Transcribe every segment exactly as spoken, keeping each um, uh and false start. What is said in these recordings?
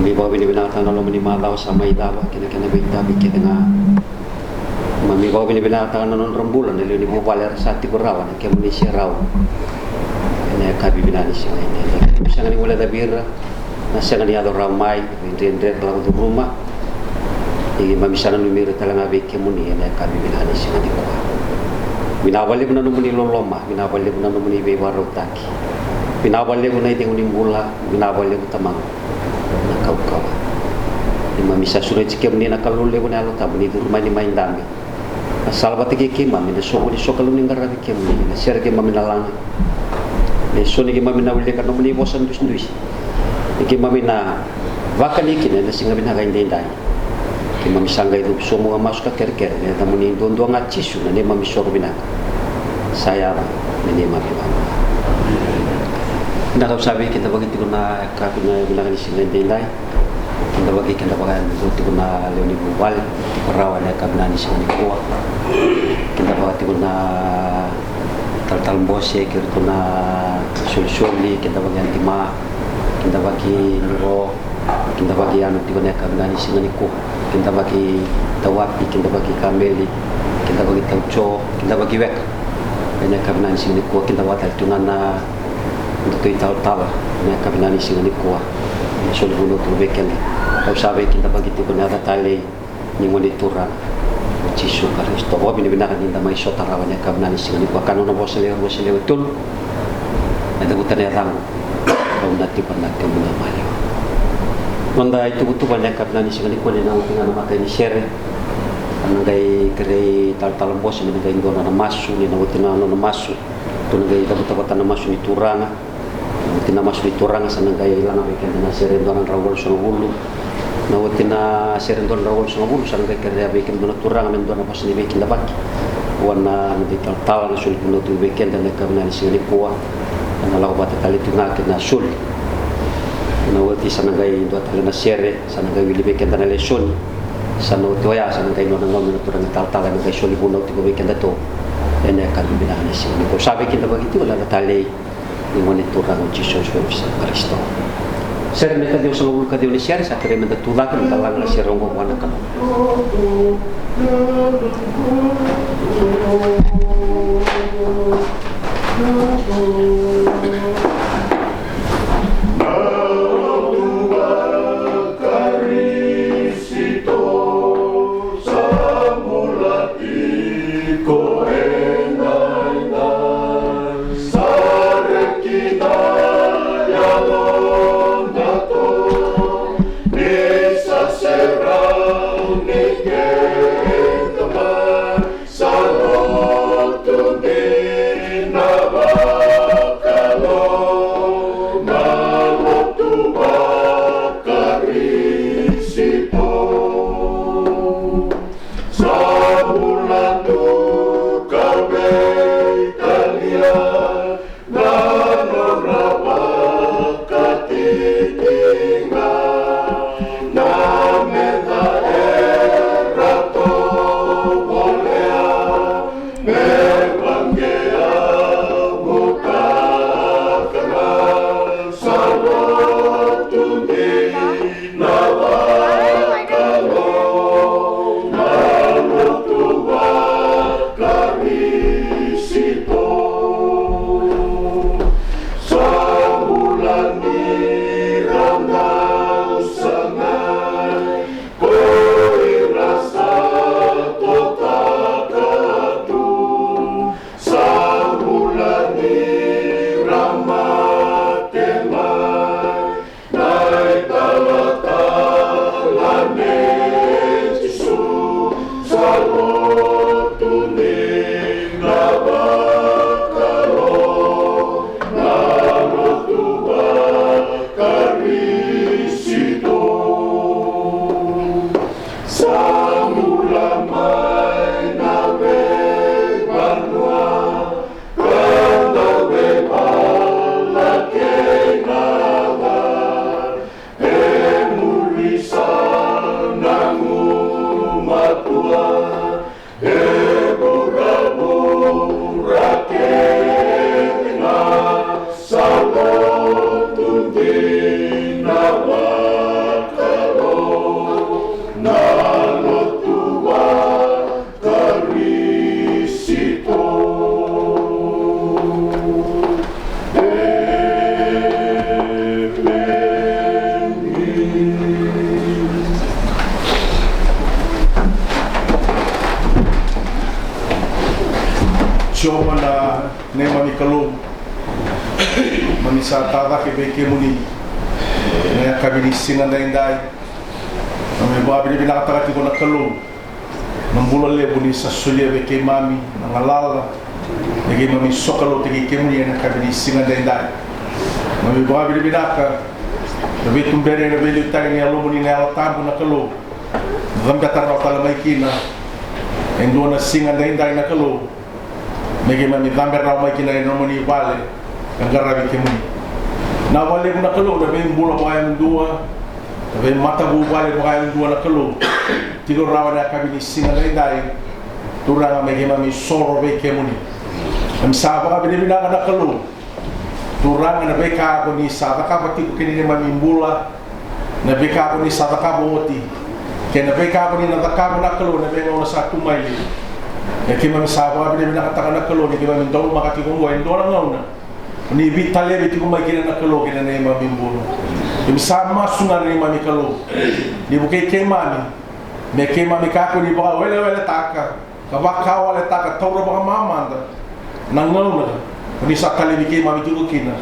Ni vakavinavinakataka na loma ni macawa sa mai cava kei na kena veitavi kece ga. Mami vakavinavinakataka na nodra bula na lewe ni vuvale era sa tiko rawa na kemuni serau ena yakavi vinaka ni siga edaidai. Kemuni sega ni guilecavi ira, na sega ni yaco rawa mai, dredre era lako curuma. Ia mami sa nanumi ira tale ga vei kemuni ena yakavi vinaka ni siga nikua. Vinaka vakalevu na nomuni loloma, vinaka vakalevu na nomuni veivakarautaki. Vinaka vakalevu na icegu ni bula, vinaka vakalevu Tamaqu na kaukauwa. Ni mami sa sureti kemuni na Kalou levu na Yalo Tabu ni curu mai ni mai dabe. Na sala vata kei keimami na soqo ni sokalou ni qaravi kemuni, na sere keimami na laga. Na isau ni keimami na wilika nomuni vosa dusidusi. Ni keimami na vakani kina ena siga vinaka edaidai. Keimami sa qai cuva sobu ga masu ka kerekere ena yacamuni duadua ga Jisu na neimami soro vinaka. Sa yaco me neimami Vua. Vinaka au sa veikidavaki tiko na yakavi vinaka ni siga edaidai. Kidavaki keda vakayadudua tiko na lewe ni vuvale tiko rawa ena yakavi vinaka ni siga nikua. Kidavaki tiko na talatala bose kei iratou na solisoli, kidavaki Aunty Ma, kidavaki Niro, kidavaki Yanu tiko ena yakavi vinaka ni siga nikua. Kidavaki Tauapi, kidavaki Kameli, kidavaki Taujo, kidavaki Weka. Ena yakavi vinaka ni siga nikua, kidavaki tale tiko ga na nodatou italatala ena yakavi vinaka ni siga nikua. Ena solivunau tiko vei keda. Au sa veikidavaki tiko ena yaca talei ni Gone Turaga o Jisu Karisito. Vakavinavinaka ni da mai sota rawa ena yakavi vinaka ni siga nikua. Ka nona vosa lewe rua se lewe tolu. E cavuta na yacaqu, au na tiko na kemuni maliwa. Noda ituvatuva ena yakavi vinaka ni siga nikua ni na oti ga na imatai ni sere. Sa na qai kerei talatala bose me na qai dua na nona masu, ni na oti na nona masu. Tou na qai cavuta vata na masu ni Turaga. Oti na masu ni Turaga sa na qai laga vei keda na sere e dua na drau walusagavulu. Na oti na sere e dua na drau walusagavulu sa na qai kerea vei keda na Turaga me dua na vosa ni veikidavaki vua na noda italatala na solivunau tiko vei keda ena yakavi vinaka ni siga nikua. Ena lako vata tale tiko ga kei na soli. Na oti sa na qai dua tale na sere, sa na qai wili vei keda na lesoni. Sa na oti oya sa na qai nona gauna na turaga italatala ena qai solivunau tiko vei kedatou ena yakavi vinaka ni siga nikua. Sa veikidavaki tiko na yaca talei ni Gone Turaga o Jisu Karisito. Sere me kaciwa sagavulu kaciwa ni sere, sa kerei me da tucake me da laga na sere oqo vua na Kalou. Sa bula tiko ena dai, sa reki na yaloda, ni sa serau ni keda mai. Sa lotu dina vakalotu. Sa tacake vei kemuni ena yakavi ni siga daidai. Na me vakavinavinakataka tiko na Kalou na bula levu ni sa solia vei keimami, na galala me keimami sokaloutaki kemuni ena yakavi ni siga daidai. Na me vakavinavinaka na veituberi ena veiliutaki ni Yalomuni na Yalo Tabu na Kalou. Cabeta rawa tale mai kina e dua na siga daidai na Kalou, me keimami cabe rawa mai kina ena nomuni vale ka qaravi kemuni. Na vakalevu na Kalou na veibula vakayadudua, na veimatavuvale vakayadudua na Kalou, tiko rawa ena yakavi ni siga daidai. Turaga, me keimami soro vei kemuni. Keimami sa vakavinavinaka na Kalou, Turaga, na veika ko ni sa cakava tiko kei na neimami bula, na veika ko ni sa cakava oti, kei na veika ko ni na cakava na Kalou ena veigauna sa tu mai liu. Ia keimami sa vakavinavinakataka na Kalou ni keimami donumaka tiko oqo e dua na gauna ko ni veitalevi tiko mai kina na Kalou kei na neimami bula. Keimami sa masu ga na neimami Kalou, ni vukei keimami, me keimami kakua ni vakaweleweletaka ka vakawaletaka taura vakamamada na gauna ko ni sa talevi keimami tiko kina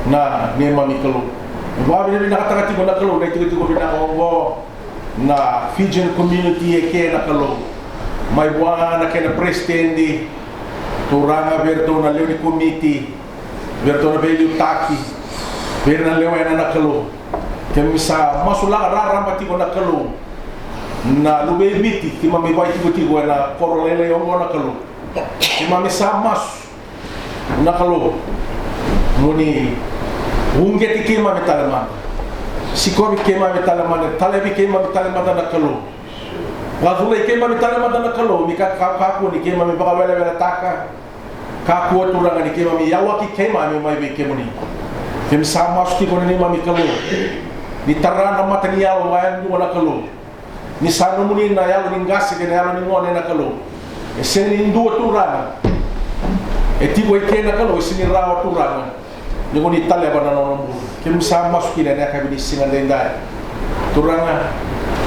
na neimami Kalou. Vakavinavinakataka tiko na Kalou na itikotiko vinaka oqo na Fijian community e ke na Kalou. Mai vua na kena peresitedi, Turaga, vei iratou na lewe ni komiti, vei iratou na veiliutaki, vei ira na lewena na Kalou. Keimami sa masulaka raraba tiko na Kalou na luve i Viti keimami vakaitikotiko ena koro lailai oqo na Kalou. Keimami sa masu na Kalou mo ni uqeti keimami tale mada, sikovi keimami tale mada, talevi keimami tale mada na Kalou. Vakaculei keimami tale mada na Kalou ni ka, ka, kakua ni keimami vakaweleweletaka. Kakua, Turaga, ni keimami yawaki keimami mai vei kemuni. Keimami sa masu tiko na neimami Kalou, ni tara na mata ni yalo vakayadua na Kalou, ni sa nomuni na yalo ni qase kei na yalo ni gone na Kalou. E sega ni dua, Turaga, e tiko e ke na Kalou e sega ni rawa, Turaga, ni ko ni taleva na nona bula. Keimami sa masu kina ena yakavi ni siga daidai, Turaga,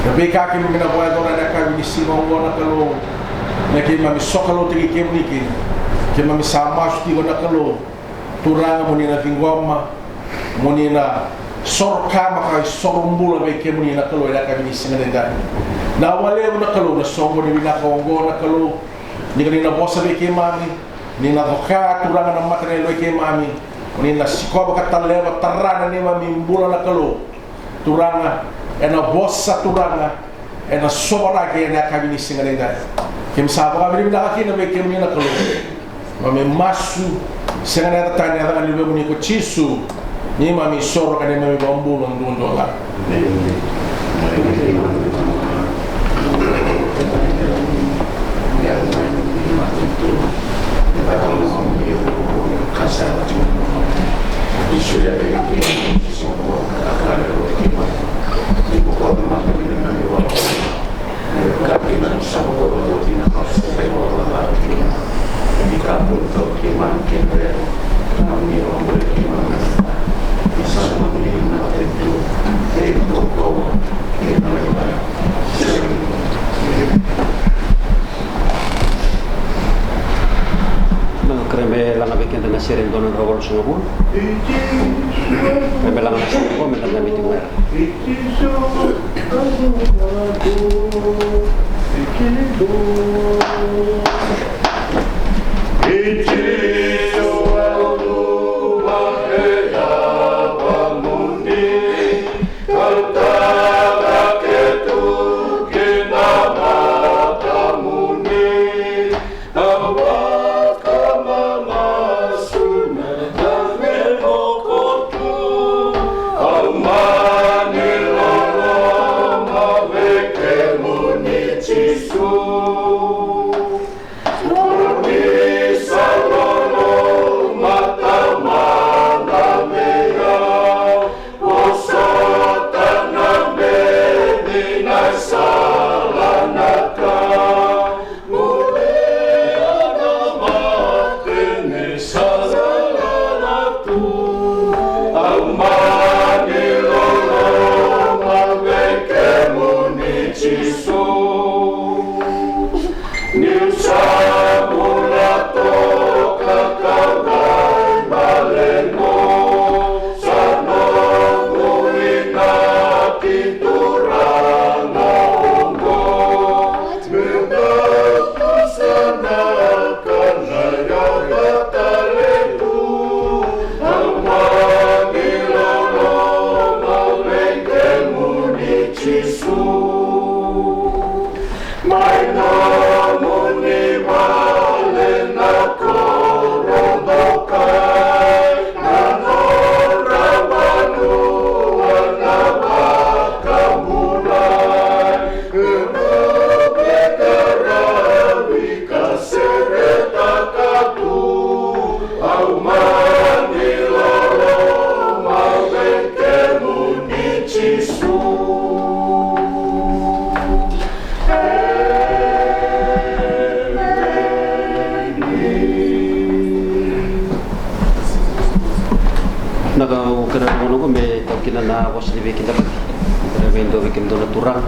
na veika keimami na vakayacora ena yakavi ni siga oqo na Kalou, me keimami sokaloutaki kemuni kina. Keimami sa masu tiko na Kalou, Turaga, mo ni na ciqoma, mo ni na soro kama ka isoro bula vei kemuni na Kalou ena yakavi ni siga daidai. Na vakalevu na Kalou na soqoni vinaka oqo na Kalou, ni ko ni na vosa vei keimami, ni na coka, Turaga, na mata ni yaloi keimami, mo ni na sikova ka taleva, tara na neimami bula na Kalou. Turaga, ena vosa, Turaga, ena sovaraki ena yakavi ni siga daidai. Keimami sa vakavinavinaka kina vei kemuni na Kalou. Keimami masu, sega na yaca tani, yaca ga ni Luvemuni ko Jisu, neimami isoro ka neimami ivakabula duadua ga. Na kere me laga vei keda na sere dua na drau walusagavulu. Kere me laga na sere qo me da dabe tiko ga. Nomuni vale na koro dokai, na nodra vanua na vakabulai, na veiqaravi ka seretaka tu. Au mani loloma vei kemuni Jisu. Na ka au kerea na gauna oqo me tau kina na vosa ni veikidavaki. Kerea me dua vei kemudou na turaga.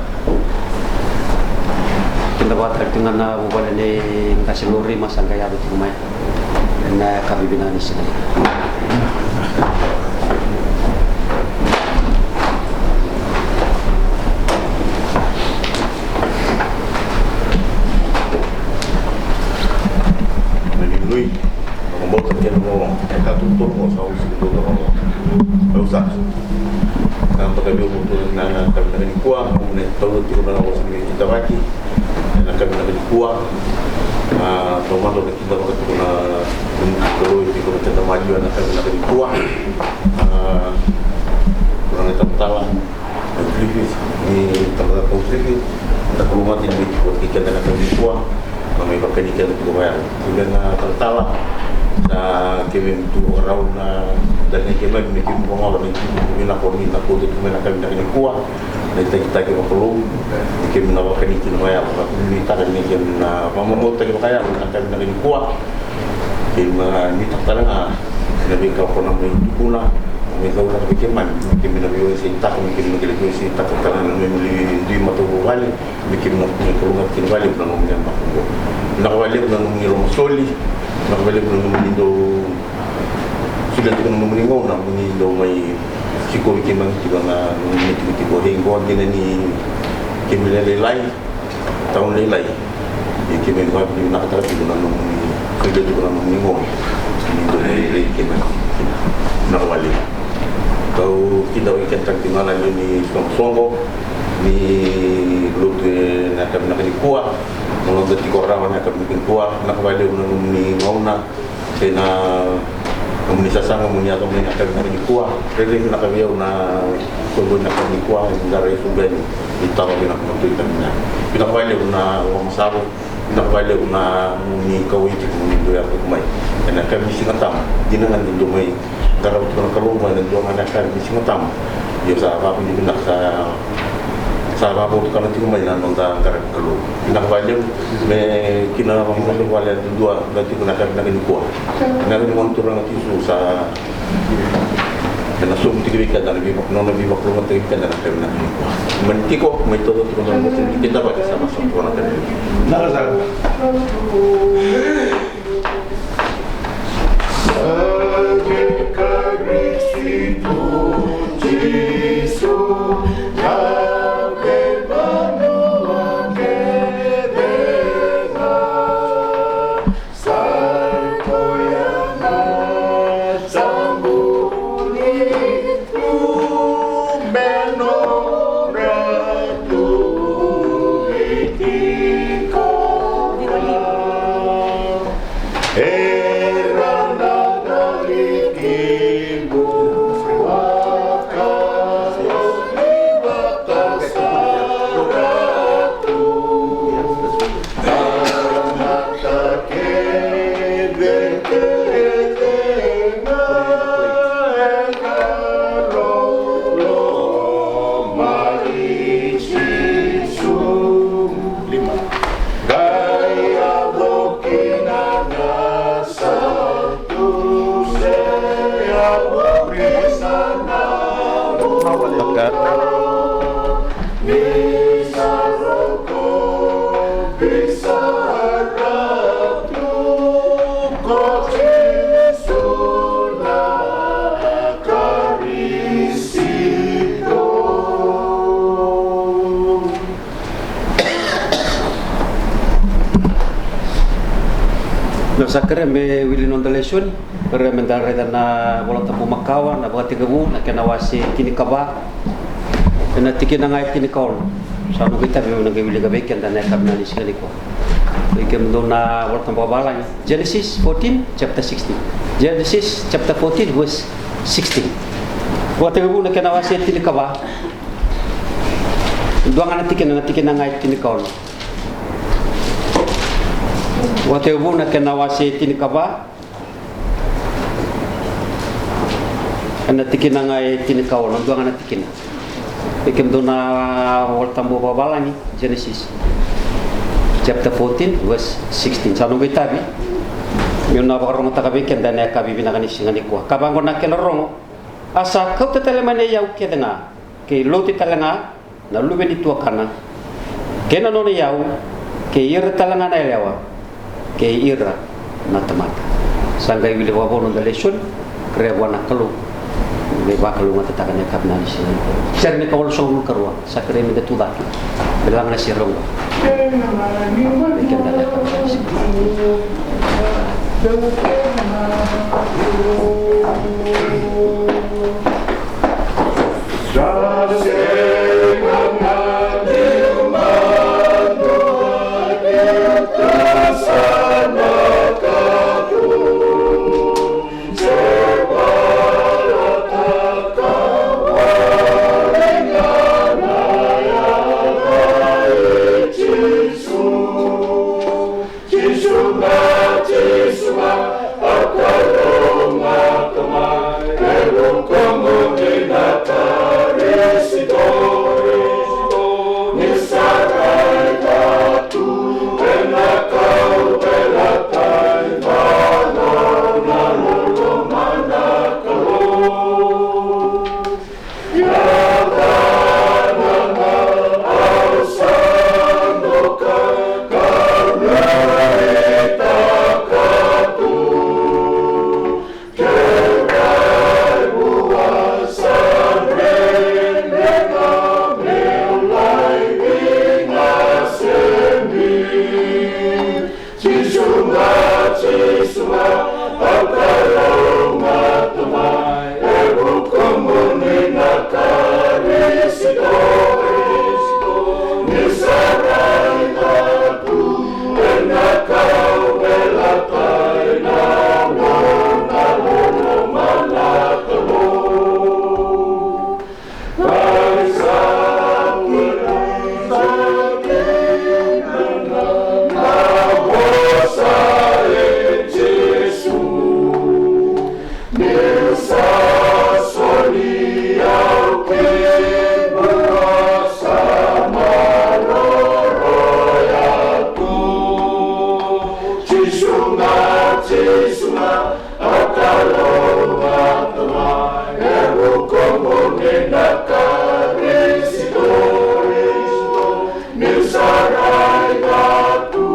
Kidavaka tale tiko ga na vuvale nei qase Lorima sa qai yaco tiko mai. Na ka vivinani sina. Na nidui, na mabota kei na loloma, e ka tuturu mo sa usi ni dua na loloma. Au sa. Ka toka vei au mo tu na ka vinaka nikua, mo ne tau tiko na vosa ni kidavaki. Ena ka vinaka nikua. A, taumada na kidavaka tiko na Kalou e tiko na keda maliwa ena ka vinaka nikua. A, turaga talatala na Griffith, ni talatala Griffith, na Kalou mate ni tiko kei keda ena ka nikua. Na mai vakani keda tiko vaya. Kemuni na talatala, sa keimami tu vakarau na dali keimami me keimami vagala na itutu vinaka o ni na kauta tiko mai na ka vinaka nikua. Na itakitaki vakalou, ni keimami na vakani kina vakayalo, na keimami nuitaka ni keimami na vakamamautaki vakayalo na ka vinaka nikua. Keimami na nuitaka tale ga na veika ko na mai tukuna, mai cauraka vei keimami, keimami na veiwaseitaka, me keimami na qai veiwaseitaka tale ga na neimami dui matavuvale, me keimami na kalougata kina vakalevu na nomuni yabaki oqo. Vinaka vakalevu na nomuni lomasoli, vinaka vakalevu na nomuni dau solia tiko na nomuni gauna mo ni dau mai sikovi keimami tiko na nomuni tikotiko. Hei, qo dina ni keimami lailai, tauni lailai. Ia keimami vakavinavinakataka tiko na nomuni solia tiko na nomuni gauna mo ni dau mai raici keimami kina. Vinaka vakalevu. Kau kidavaki keda tale tiko ga na lewe ni soqosoqo ni lotu ena yakavi vinaka nikua. Na noda tiko rawa ena yakavi vinaka nikua. Vinaka vakalevu na nomuni gauna. Kei na nomuni sasaga mo ni yaco mai na yakavi vinaka nikua. Rairai vinaka vei au na soqo ena yakavi nikua, e qara e soqo yani. Ni taro vinaka na tui tani na. Vinaka vakalevu na lomasalo. Vinaka vakalevu na nomuni kauwai tiko mo ni dau yaco tiko mai. Ena yakavi ni Sigatabu. Dina ga ni dau mai qarava tiko na Kalou mai na dua ga na yakavi ni Sigatabu. Io sa vakavinavinaka sa Sa vakavotukana tiko mai na noda qaravi Kalou. Vinaka vakalevu me kina na vakamatavuvale yadudua da tiko na yakavi vinaka nikua. Vinaka ni Gone Turaga Jisu sa ena sobu tiko vei keda na veivak-, nona veivakalougatataki vei keda na yakavi vinaka nikua. Mani tiko mai taucoko tiko na noda kidavaki sa vakasamataka na yakavi. Vinaka sara. Na sa kerea me wili noda lesoni, kerea me da raica na Vola Tabu makawa, na Vakatekivu, na kena wase tinikava, ena tikina ga e tinikaono. Sa noqu itavi meu na qai wilika vei keda ena yakavi ni siga nikua. Vei kemudou na Volatabu Vakavalagi, Genesis fourteen, chapter sixteen. Genesis chapter fourteen, verse sixteen. Vakatekivu na kena wase e tinikava. Dua ga na tikina, na tikina ga e tinikaono. Vakatekivu na kena wase e tinikava. Ena tikina ga e tinikaono, dua ga na tikina. Vei kemudou na Volatabu Vakavalagi, Genesis chapter fourteen, verse sixteen. Sa noqu itavi meu na vakarogotaka vei keda ena yakavi vinaka ni siga nikua. Ka vaqo na kena rogo: A sa kauta tale mai na iyau kece ga, kei Loti tale ga, na luve ni tuakana, kei na nona iyau, kei ira tale ga na yalewa, kei ira na tamata. Sa qai wili vakavou na noda lesoni. Kerea vua na Kalou me veivakalougatataka na yakavi ni siga nikua. Sere ni ka walusagavulu ka rua. Sa kerei me da tu cake me laga na sere oqo. Vei keda na yakavi ni siga nikua. Jisu ga, Jisu ga, au kalougata mai, e vukumuni na Karisito. Ni sa rai tu ena kauveilatai, na nona loloma na Kalou. Jisu ga, Jisu ga, au kalougata mai, e vukumuni na Karisito. Ni sa rai tu ena kauveilatai, na nona loloma na Kalou. Jisu ga, Jisu ga, au kalougata mai, e vukumuni na Karisito. Ni sa rai tu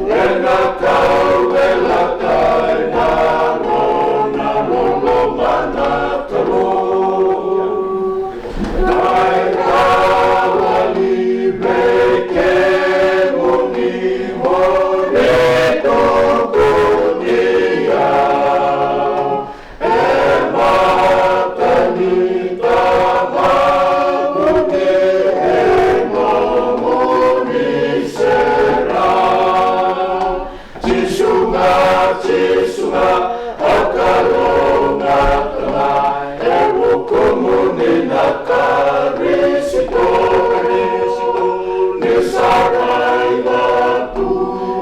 ena kauveilatai, na nona loloma na Kalou. Jisu ga, Jisu ga, au kalougata mai, e vukumuni na Karisito. Ni sa rai tu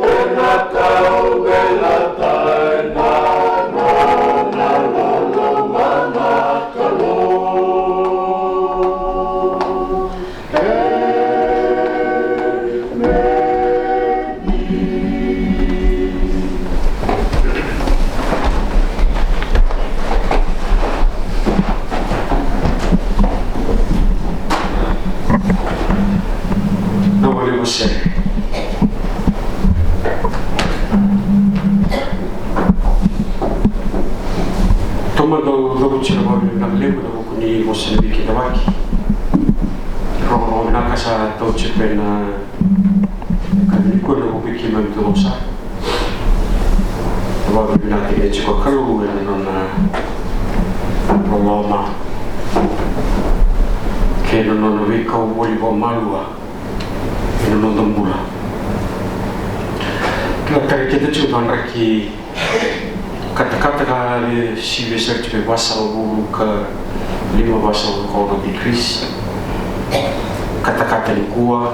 ena kauveilatai, na nona loloma na Kalou. Tomana au cavuti na vakavinavinaka levu ena vuku ni vosa ni veikidavaki. Rogorogo vinaka sa tau tiko ena yakavi nikua ena vuku i keimami tu ga sa vakavinavinaka tiko na Kalou ena nona loloma kei na nona veikau voli vakamalua. ena noda bula. Kila, tara keda tiko na draki katakata ka sivia sara tiko e vasagavulu ka lima, vasagavulu ka ono degrees. Katakata nikua,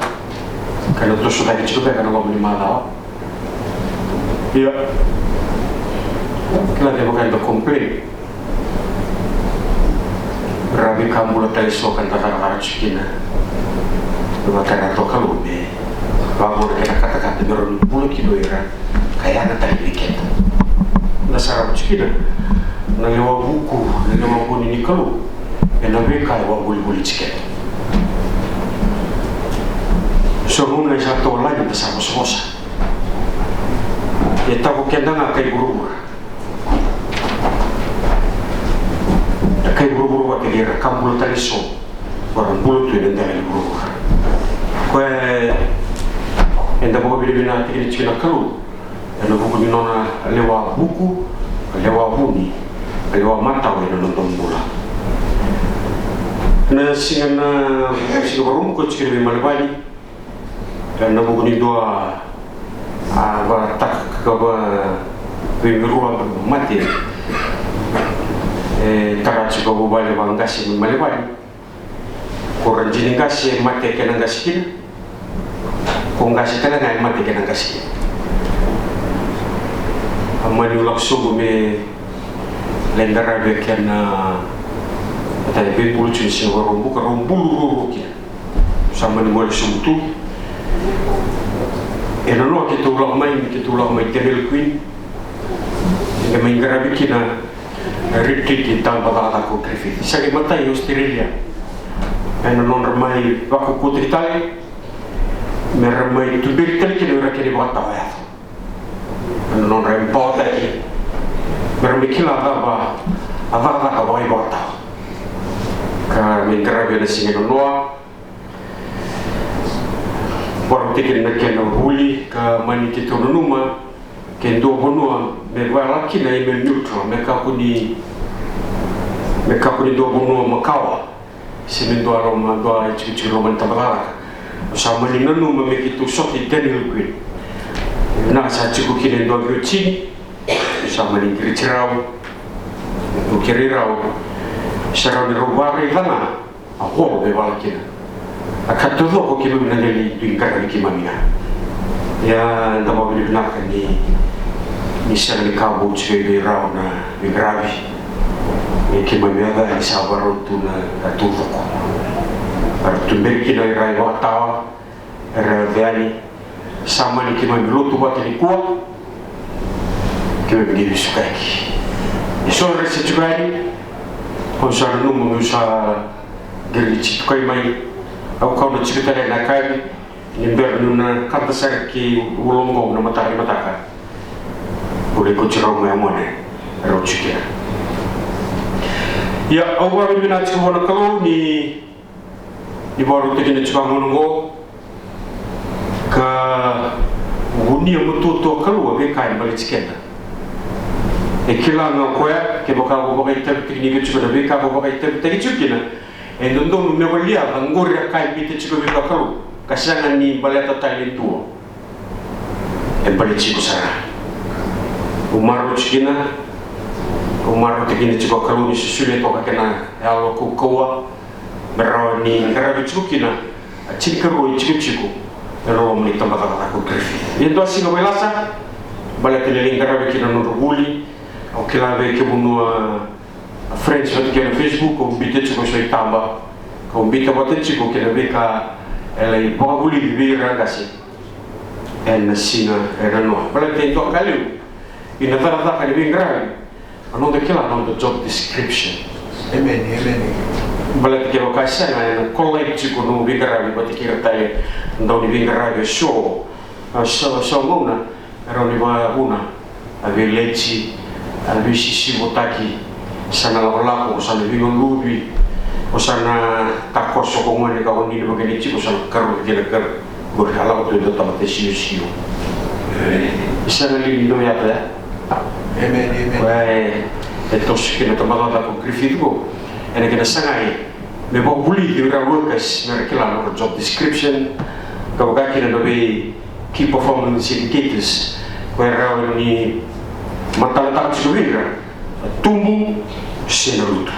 ka na toso cake tiko beka na loma ni macawa. Ia, kila, kevaka eda complain, ra veika bula tale so ka da cakacaka tiko kina. Vakatara tu o Kalou me vagona kena katakata me rawa ni bula kina o ira ka yaga tale vei keda. Da sarava tiko kina na lewa vuku, na lewa vuni ni Kalou ena veika e vakavolivoliti keda. So na gauna e sa tolani da sa vosavosa. E tau keda ga kai vuravura. Kai vuravura vata kei ira ka bula tale so, o ira bula tu ena dela ni vuravura. Koya eda vakavinavinaka tiko kina na Kalou ena vuku ni nona lewa vuku, lewa vuni, lewa matau ena noda bula. Na siga, na siga Vakaraubuka tiko kina vei Malevani, ena vuku ni dua a vakataka ka vakaveirua mate. E tara tiko vuvale vakaqase mai Malevani. Ko ra dina qase e mate kena qase kina. Ko qase tale ga e mate kena qase kina. A mani lako sobu me lai qaravi kena, a, tale veibulu tiko ni siga Vakaraubuka, rau bulu ruarua kina. Sa mani gole sobu tu. E nanoa keitou lako mai, keitou lako mai Daniel Queen. Qai mai qaravi kina na retreat ni tabacakacaka ko Griffith. Sa qai matai e Australia. Ena nodra mai vakaukauwataki tale me ra mai tuberi tale kina o ira kena ivakatawa yaco. Ena nodra empowertaki me ra mai kila cava a cakacaka vakaivakatawa. Ka mai qaravi ena siga e nanoa. Vakarautaki na kena vuli ka mani keitou nanuma ke dua vanua me vala kina email neutral, me kakua ni, me kakua ni dua vanua makawa se me dua loma, dua itikotiko loma ni tabacakacaka. Au sa mani nanuma me keitou sota i Daniel Queen. Vinaka sa tiko kina e dua veiwatini. Au sa mani qiriti rau, au kerei rau se rawa ni rau vakaraica ga a hall me vala kina. A ka taucoko keimami na qai lai dui qaravi keimami ga. Ia, da vakavinavinaka ni, ni sega ni ka vou tiko vei rau na veiqaravi. Ia keimami yaco yani sa vakarau tu na ka taucoko. Era tuberi kina o ira ivakatawa, era yaco yani. Sa mani keimami lotu vata nikua. Keimami qai veisukayaki. E so era se tiko yani. Au sa nanuma meu sa qai lai tukai mai. Au kau na tiko tale na yakavi, ni bera niu na kada sara ki Wollongong na mataka ni mataka. Au lai kauti rau mai, au gone, rau tiko kina. Ia, au vakavinavinaka tiko vua na Kalou ni, ni vakarautaki kina tiko a gauna oqo. Ka vunia matuatua o Kalou a veika e baleti keda. E kila ga o koya, kevaka ko vakaitavitaki tiko na veika ko vakaitavitaki tiko kina, e dodonu me walia ka qori a ka e biuta tiko vei iko na Kalou, ka sega ni baleta tale e dua. E baleti iko sara. Au marau tiko kina, au marau tiko kina tiko a Kalou ni sosolia toka kena yalo kaukauwa me rawa ni qaravi tiko kina a tinikarua itikotiko ena loma ni tabacakacaka ko Griffith. Ia dua siga mai lasa, baleta ni lai qaravi kina na nodra vuli, au kila vei kemuni a friends vata kei na Facebook, au biuta tiko eso itaba, kau biuta vata tiko kei na veika e lai vakavulici vei ira na qase ena siga e nanoa. Baleta e dua ka levu ina cakacaka ni veiqaravi, a noda kila na noda job description. Amen, amen. Baleta kevaka e sega, ena collide tiko na nomu veiqaravi vata kei ira tale na dau ni veiqaravi eso. A so, so gauna e rawa ni vakavuna, a veileti, a veisisivotaki, sa na lakolako, sa na veigaluvi, o sa na takoso ko gone ka o ni na vakaina tiko, sa na karuvi kei na karu. Qori a lako tu e dua tamata e siosio. E sega li ni dau yaco ya? Amen, amen. Koya e, e toso kina tabacakacaka ko Griffith qo. Ena kena sagai me vakavulici ira workers me ra kila na nodra job description, Ka vaka kina na vei key performance indicators ko e rawa ni matalataka tiko vei ira, na tubu se na lutu.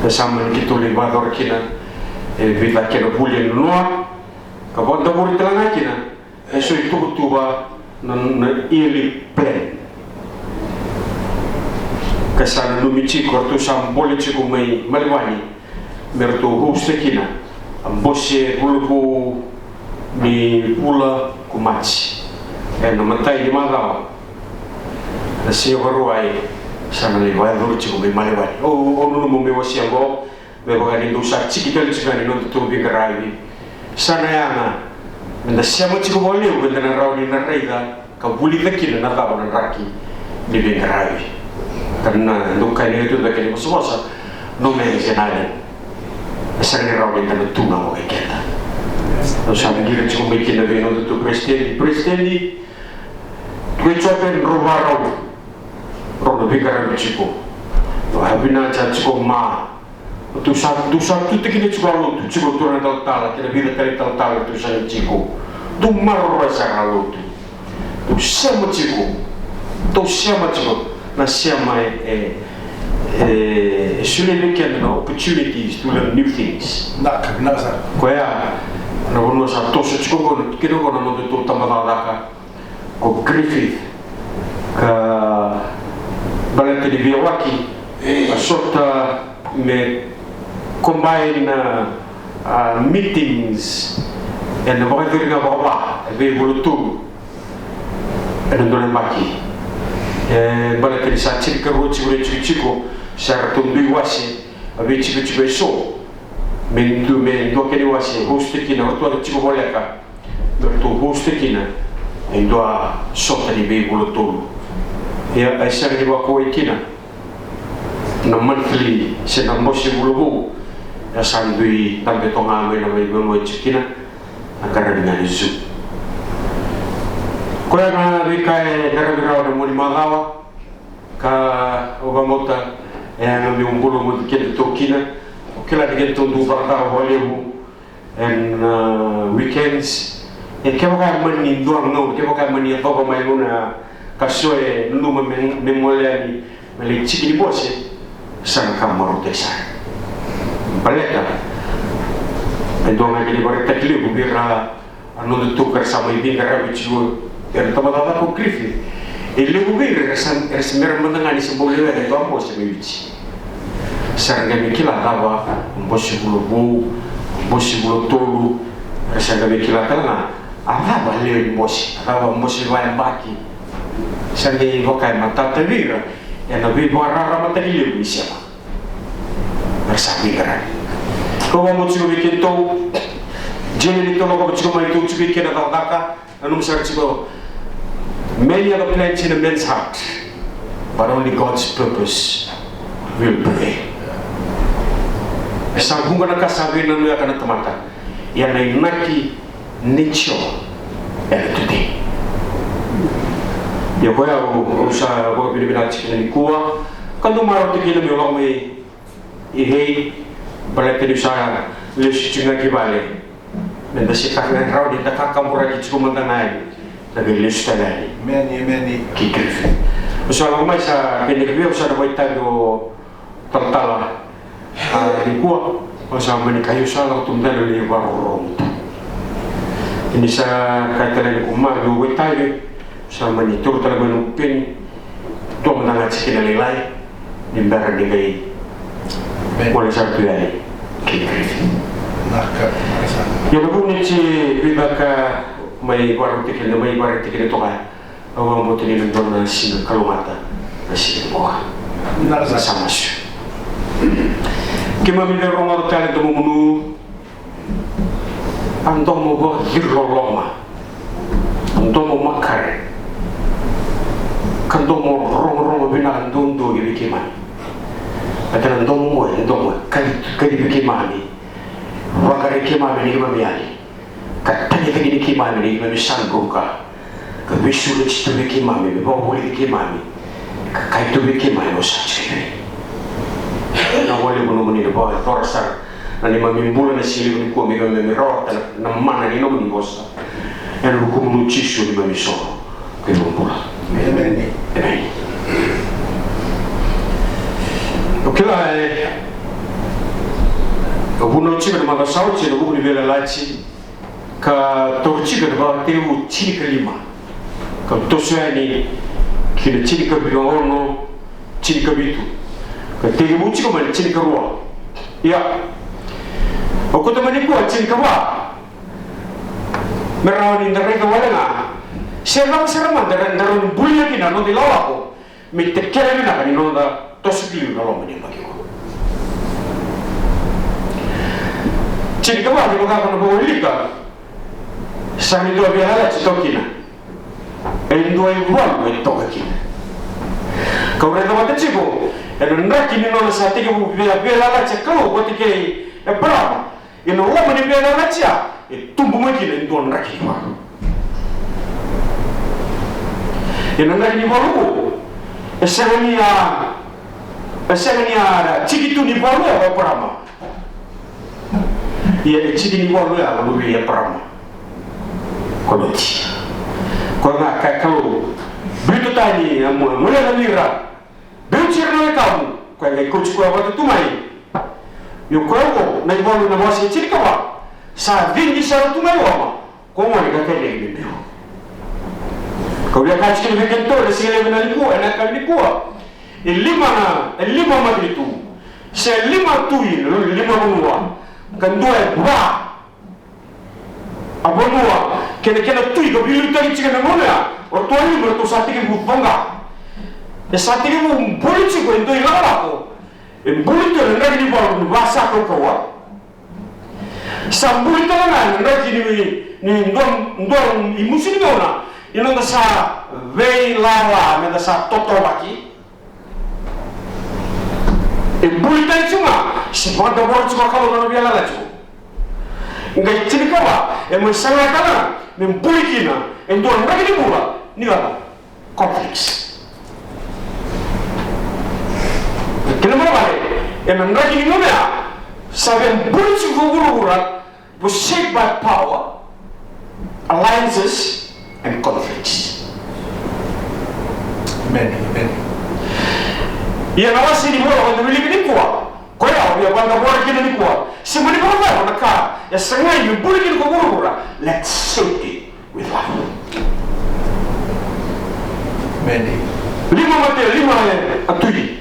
Na sa mani keitou lai vakayacora kina e vica kena vuli e nanoa, ka vakadavori tale ga kina e so ituvatuva na, na yearly plan. Ka sa nanumi tiko, ratou sa bole tiko mai Melbourne me ratou host kina a bose vulavou ni vula ko Maji. Ena imatai ni macawa na Siga Vakarauwai sa na lai vakayacori tiko mai Melbourne. O, o nanuma me wasea oqo, me vaka ni dou sa tiki tale tiko ga ni nodatou veiqaravi. Sa na yaga me da sema tiko vakalevu, me da na rawa ni na raica ka vulica kina na cava na draki ni veiqaravi. Ka na dou kaya ni tu da kena vosavosa, no man's land. E sega ni rawa ni da na tu ga vakaikeda. Au sa qiri tiko mai kina vei nodatou president, president, ko e jope drau varau, drau na veiqaravi tiko. Au vinaka tiko ma Dou sa, dou sa tu tiko kina tiko a lotu, tiko tu na talatala kei na vica tale talatala, dou sa na tiko. Dou maroroya sara a lotu. Dou sema tiko. Dou sema tiko. Na sema e, e, e, e solia vei keda na opportunities to learn new things. Vinaka, vinaka sara. Koya na vanua sa toso tiko qo, kina qo na nodatou tabacakacaka ko Griffith, ka baleta ni veiyawaki, a sota me combine na, a, meetings ena vakayacori ga vakava e veivula tolu ena dua na yabaki. E baleta ni sa tinikarua tiko na itikotiko, sa ratou dui wase a veitikotiko eso, me dua, me dua kena iwase host kina, ratou tiko voleka me ratou host kina e dua sota ni veivula tolu. Ia, e sega ni vakauwai kina na monthly se na bose vula vou, e sa dui dabe toka ga mai na veivanua e tiko kina, na qaravi ga ni Zoom. Koya na veika e qaravi rawa na mua ni macawa, ka au vakabauta e yaga meu bula mai kina, tou kina, au kila ni keitou dau vakatara vakalevu ena, a, weekends. E kevaka e mani dua na gauna, kevaka e mani yacova mai na gauna ka so e nanuma me, me gole yani me lai tiki ni bose, sa na ka marautaki sara. Baleta e dua ga kina ivakaraitaki levu vei ira a nodatou ka ra sa mai veiqaravi tiko ena tabacakacaka ko Griffith. E levu vei ira era sa, era sa mera mada ga ni se bau lewena e dua bose mai Viti. Sa ra qai mai kila cava bose vula vou, bose vula tolu, era sa qai mai kila tale ga a cava lewe ni bose, a cava bose vakayabaki. Sa qai vaka e matata vei ira ena veivakararamataki levu ni sema. Era sa veiqaravi. Kau vakabauta tiko vei keitou, Jane ni toloko tiko mai, tou tiko i kena cakacaka, nanuma sara tiko, many are the plans in a man's heart, but only God's purpose will prevail. E sa vuqa na ka sa veinanuyaka na tamata, ia na inaki nature ena tudei. Ia koya au, au sa vakavinavinaka tiko kina nikua, ka dau marau tiko kina meu lako mai i hei, baleta niu sa lesu tiko ga ki vale. Me da se ka ga rawa ni da kakaburaki tiko mada ga yani, da qai lesu tale yani. Emeni, emeni. Ki Griffith. Au sa lako mai sa kena kivi, au sa na vakaitavi o talatala, a, nikua, au sa mani kaya au sa lako tu mada na lai vakarorogo tu. Ni sa kaya tale ni ko ma, au vakaitavi, sa mani taura tale mai noqu peni, dua mada ga tiko na lailai, ni bera ni qai gole sara tu yani ki Griffith. Vinaka, vinaka sara. Ia na vuna ni se veica ka mai vakarautaki kina, mai vakaraitaki kina toka, au vakabauta ni na dua na siga kalougata na siga nikua. Vinaka sara. Sa masu. Keimami via rogoca tale na domomuni. A domo vakacirololoma, a domo makare, ka domo rogorogo vinaka duadua ki vei keimami. Baleta na domo oqo e domo e kaci, kacivi keimami, vaqarai keimami ni keimami yali, ka tagicaki ni keimami ni keimami sa druka. Ka veisureti tu vei keimami, me vakavulici keimami, ka kaya tu vei keimami, o sa tiko vei. Na wale ko nomuni na vakayacora sara Na neimami bula na siga levu nikua me keimami rawata na mana ni nomuni vosa. Ena vukumuni Jisu neimami isoro kei na bula. Emeni. Emeni. O kila, e, o vunau tiko na macawa sa oti ena vuku ni veiyalayalati ka taura tiko na Vakatekivu tinikalima, ka toso yani ki na tinikaono, tinikavitu, ka tekivu tiko mai na tinikarua. Ia, au kauta mai nikua tinikava, me rawa ni da raica wale ga se cava sara mada eda rawa ni bulia kina na noda ilakolako me tekere vinaka ni noda toso ki liu na loma ni yabaki oqo. Tinikava, kevaka ko na vakawilika, sa ni dua veiyalayalati e toka kina. E dua e valu e toka kina. Kau raica vata tiko ena draki ni nona sa tekivu via veiyalayalati e Kalou vata kei Eparama. Ena loma ni veiyalayalati ya, e tubu mai kina e dua na draki ni valu. Ena draki ni valu, e sega ni a, e sega ni a tiki tu ni valu ya o Eparama. Ia e tiki ni valu ya o luve i Eparama, ko Loti. Koya ga kaya Kalou, biuta tani na gone, na gone ni ra. Biuti ira na wekamu. Koya qai kauti koya vata tu mai. Io, koya oqo na ivalu na wase tinikava. Sa cici sara tu mai loma. Ko gone ka kele ni biu. Kau via kaya tiko vei kedatou ena siga levu nikua, ena yakavi nikua. E lima na, e lima matanitu. Se lima tui, lima vanua. Ka dua e va. A vanua kei na kena tui ka veiliutaki tiko ena gauna ya, o ratou a lima ratou sa tekivu coqa. E sa tekivu buli tiko e dua ilakolako. E buli tu ena draki ni valu ni vasa kaukauwa. Sa buli tale ga ena draki ni, ni dua, dua imusu ni gauna, ni noda sa veilala, meda sa totovaki. E buli tale tiko ga, se vakadavora tiko ga Kalou na nona veiyalayalati tiko. Qai tinikava, e mai saga tale ga me buli kina e dua na draki ni bula, ni cava? Conflicts. Kena ibalebale, ena draki ni gauna ya, sa via buli tiko vuravura, was shaped by power, alliances, and conflicts. Amen, amen. Ia na wase ni Vola eda wilika nikua, koya au via vakadavora kina nikua, se mani vakacava na ka e sagai me buli kina ko vuravura, let's shape it with love. Amen. Lima mate, lima e a tui.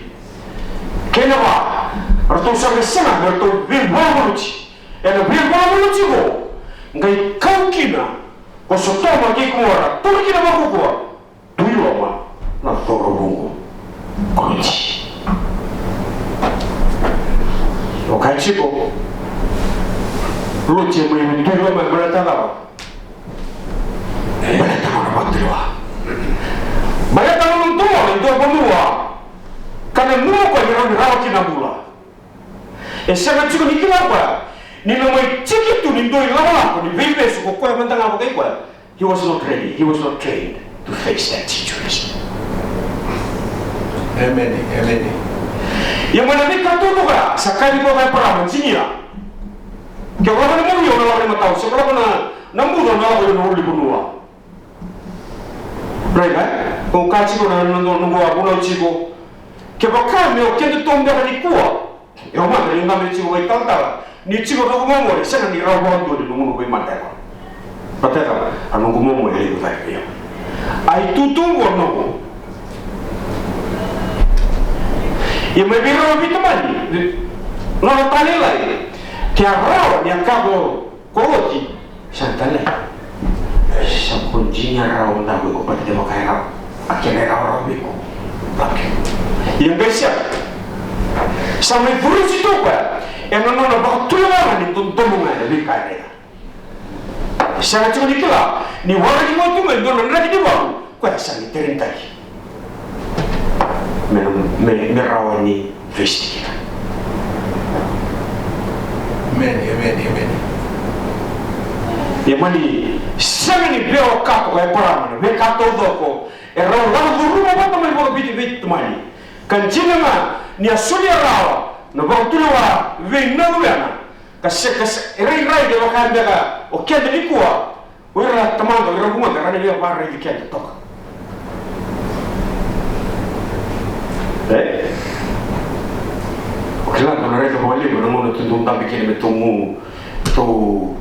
Kei na va, ratou sa qai saga me ratou veivaluvaluti. Ena veivaluvaluti qo, qai kau kina ko Sotoma kei Komora, turi kina vakaukauwa, tu i loma na cauravou ko Loti. O kaya tiko, Loti e mai tu i loma, e baleta cava? E baleta nona vakatulewa. Baleta nona dola e dua vanua ka nanuma o koya ni rawa ni rawa kina na bula. E sega tiko ni kila o koya ni na mai tiki tu ni dua ilakolako ni veivesu ko koya mada ga vakai koya. He was not ready, he was not trained to face that situation. Amen, amen. Ia mai na veika taucoko ya sa kaya vei koya ko Eparama, Jinia, ke o lako ena mawi au na lako ena matau, se ko lako ena buca au na lako ena ulunivanua. Right, e? Au kaya tiko na noqu a vunau tiko. Kevaka me o kedatou beka nikua. E au mada niu dabe tiko vaitalatala, ni tiko noqu momo, e sega ni rawa vakadua ni noqu noqu i mada e va. Baleta a noqu momo e levu cake vei au. A itutu qo noqu. Ia mai vei rau na veitamani, nona taleilai, ke a rawa ni a ka ko Loti, sa tale. Sa ko Jinia rawa mada ko iko, baleta de vaka e rawa. A kena e rawarawa vei iko. Ia qai sega. Sa mai vurusi tu o koya ena nona vakatulewa ga ni dodomo ga ena veika e raica. Sega tiko ni kila ni waraki mai tu mai dua na draki ni valu, koya sa ni terenitaki. Me, me, me rawa ni vesiti kina. Amen, amen, amen. Ia mani sega ni veiwekani ko Eparama na veika taucoko e rau lako curuma vata mai vakaviti veitamani. Ka dina ga ni a solia rawa na vakatulewa vei na luvena. Ka se, ka se, e rairai de vaka beka o keda nikua, o ira tamada, o ira vugoca, era na via vakaraici keda toka. E? O kila, dou na raica vakalevu na gauna tou dau dabe kina me tou gu, tou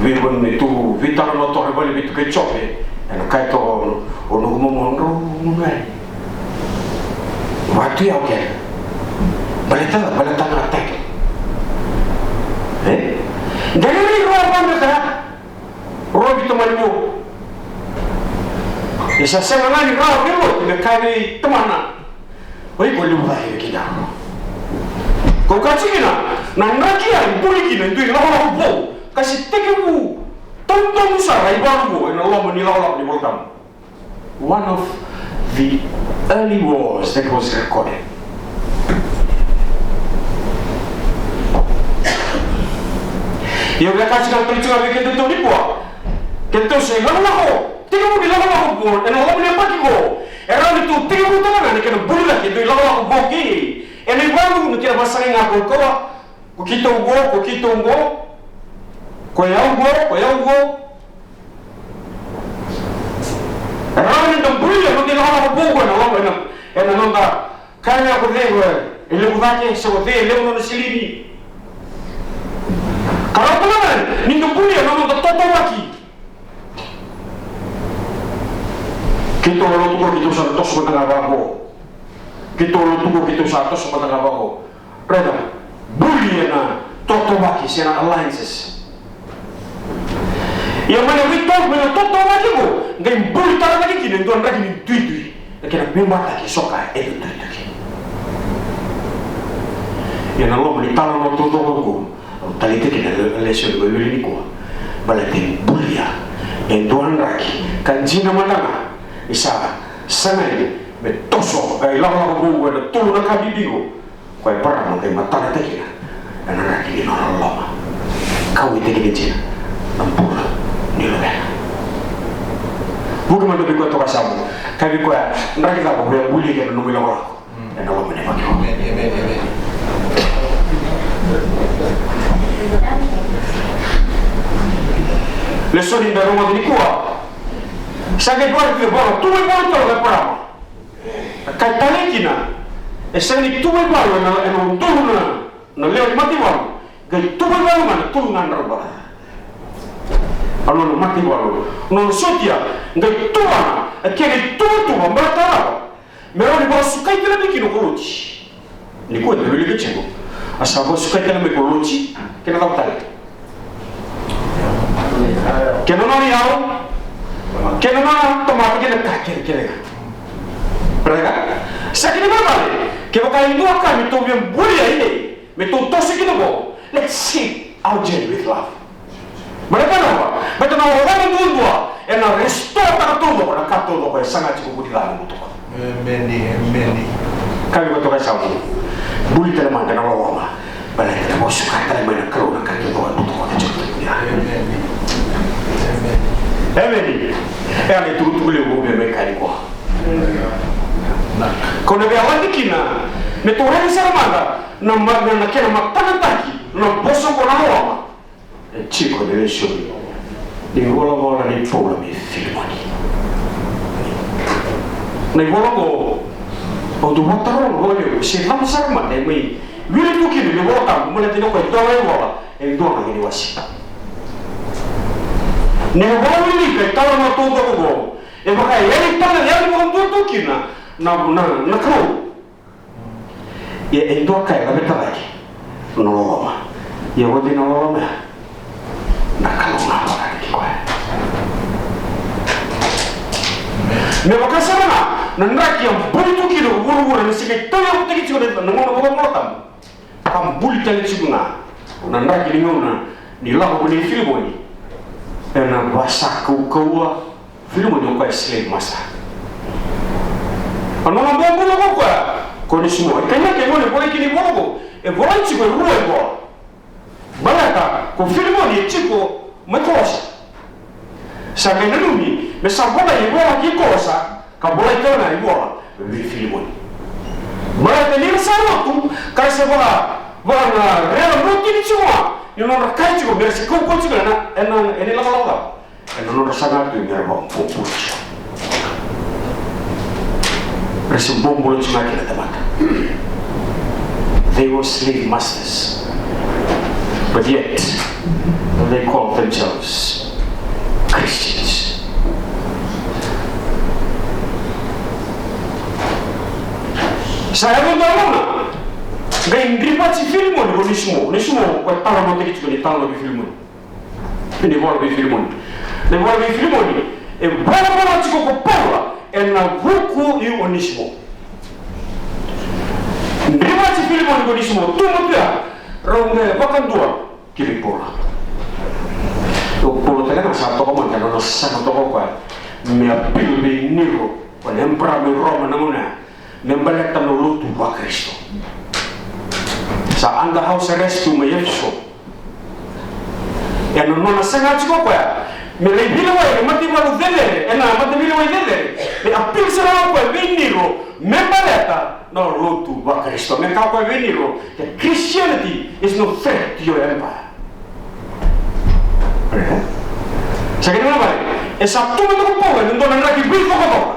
veivanua, tou veitalanoa toka na vale vei Tukai Jope, ena kaya toka o noqu momo, drau gu mai. Vatu yau kena. Baleta, baleta na teke. E? Dere ni rua vata ya. Rua vei tamani mo. E sa sega ga ni rawa vei rua me kaya vei tamana. O iko levu cake vei keda. Ko kaya tiko kina, na draki ya e buli kina e dua ilakolako vou. Ka se tekivu tautauvata sara i valu ena loma ni lakolako ni Volatabu. One of the early wars that was recorded. Ia, au via kaya tiko, au taleitaka vei kedatou nikua, kedatou se lakolako, tekivu ni lakolako qo ena loma ni yabaki qo, e rawa ni tou tekivutaka ga na kena buli cake e dua ilakolako vou kei ena ivalu, na kena vasagai ga kaukauwa, ko keitou qo, ko keitou qo, ko yau qo, ko yau qo. E rawa ni da bulia na noda ilakolako vou qo ena loma, ena, ena noda kaya ko cei e levu cake, se ko cei e levu nona silini. Ka rawa tale ga ni da bulia na noda totovaki. Keitou na lotu qo, keitou sa na toso mada ga vaqo. Keitou na lotu qo, keitou sa toso mada ga vaqo. Raica, buli ena totovaki se na alliances. Ia mai na veito, mai na totovaki qo, qai buli tale cake kina e dua draki ni duidui, na kena veimataki e so ka e duidui. Ia na loma ni talanoa taucoko qo, au taleitaka kina na lesoni qo e wili nikua. Baleta e bulia e dua draki ka dina mada ga, e sa sagai me toso, e, ilakolako vou ena tolu na ka bibi qo. Ko Eparama qai matanataka kina ena draki ni nona loloma. Kauwaitaki kina dina na bula ni luvena. Vuki mada vei koya toka yasamu, kaya vei koya, draki cava ko via bulia kina na nomu ilakolako ena loma ni yabaki qo. Amen, amen, amen. Lesoni da rogoca nikua. Sa qai vaka, vaka tu mai vaka tale o Eparama. Ka talei kina, e sega ni tu mai valu ena, ena udolu na, na lewe ni mataivalu, qai tu mai valu ga na tolu ga na drau vale. A nona mataivalu, nona sotia, qai tu vana, e kena ituvatuva, baleta na cava? Me rawa ni vakasukai tale mai kina ko Loti. Nikua eda wilika tiko, a sa vakasukai tale mai ko Loti, kei na cava tale? Kei na nona iyau, kei na nona tamata, kei na ka kece kece ga. Raica? Sa kena ibalebale, kevaka e dua ka me tou via bulia e, me tou toso kina qo, let's see our journey with love. Baleta na cava? Baleta na loloma duadua ena restore-taka taucoko na ka taucoko e saga tiko vuti ca na butuka. Emeni, emeni. Kaya vei koya toka yasamu, buli tale mada na loloma. Baleta na vakasuka tale mai na Kalou na ka kece e butuka tiko. Emeni. Emeni. Emeni. E a na itukutuku levu au via mai kaya nikua. Kau na via laki kina me tou raica sara mada na, na, na kena matanataki na vosa qo na loloma. E tiko ena lesoni ni volavola nei Paula vei Filimoni. Na ivola qo, au dau vakataroga vakalevu se cava sara mada e mai wili tu kina na iVola Tabu, baleta ni o koya e dua na ivola e dua ga ni wase. Ni o wilika e taucoko qo, e vaka e yali tale, yali vakadua tu kina na, na, na Kalou. Ia e dua ka e laveta cake na loloma. Ia o cei na loloma ya? Na Kalou ga vakataki koya. Me vaka sara ga na draki a buli tu kina ko vuravura ni se qai tauyavutaki tiko na gauna vakaivolatabu. Ka buli tale tiko ga na draki ni gauna ni lako ko nei Filimoni ena vasa kaukauwa. Filimoni o koya e slave master. A nona bobula ko koya ko Onesimo. E kainaki e gone volai kina ivola ko, e volai tiko e rua ivola. Baleta ko Filimoni e tiko mai Kolosa. Sa qai nanumi me sa volai ivola ki Kolosa, ka volai tale ga ivola vei Filimoni. Baleta ni ra sa lotu, ka ra se vaka, vaka na rera rotini tiko ga. Ni nodra kaya tiko me ra se kaukaua tiko ena, ena, ena ilakolako cava? Ena nodra saga tu me ra vakabobula tiko. Ra se bobula tiko ga kina tamata. They were slave masters. But yet, they call themselves Christians. Sa yaco e dua na gauna, qai drivati Filimoni ko Onesimo. Onesimo, ko e talanoataki tiko ni talanoa vei Filimoni. Ni vola vei Filimoni. Ni vola vei Filimoni. E volavola tiko ko Paula ena vuku i Onesimo. Drivati Filimoni ko Onesimo, tu mai tu ya, rau qai vakadua kei Paula. O Paula tale ga sa toka mada na nona saga toka o koya me appeal vei Niro, ko na emperor mai Roma na gauna ya, me baleta na lotu vaKarisito. Sa under house arrest tu mai Efeso. Ena nona saga tiko o koya me lai veilewai ena mataivalu cecere, ena mataveilewai cecere, me appeal sara o koya vei Niro me baleta na lotu vaKarisito. Me kaya o koya vei Niro that Christianity is no threat to your empire. Sa kena mai, e sa tu mai toka o Paula ena dua na draki veicokocoko.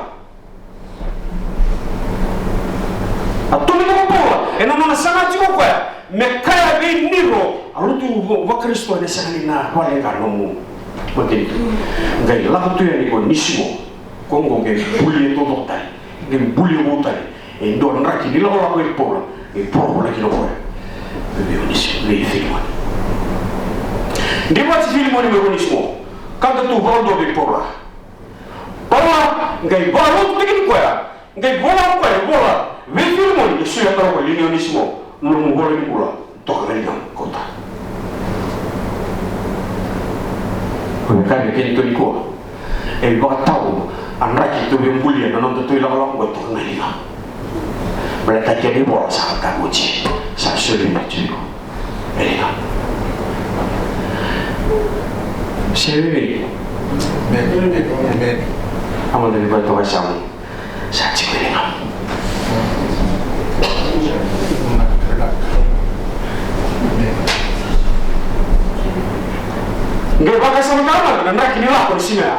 A tu mai toka o Paula ena nona saga tiko o koya me kaya vei Niro, a lotu vaKarisito ena sega ni na vakaleqa na nomu matanitu. Qai lako tu yani ko Onesimo, ko qo qai bulia taucoko tale, qai bulia vou tale e dua na draki ni lakolako i Paula, e volavola kina o koya vei Onesimo, vei Filimoni. Drivati Filimoni mai ko Onesimo, ka da tu vakadua vei Paula. Paula qai vakalotutaki koya, qai vola o koya, vola vei Filimoni, e solia tale o koya liga i Onesimo, nomu ivola ni bula, toka ga liga, kauta. O vei keda nikua, e vakatau a draki tou via bulia na noda tou ilakolako, toka ga liga. Baleta kena ivola sa tavuti, sa solia vei iko. Amen. Se vei. Amen. Amen. Amen. Sa tiko e liga. Amen. Qai vakasamataka na draki ni lako ni siga ya.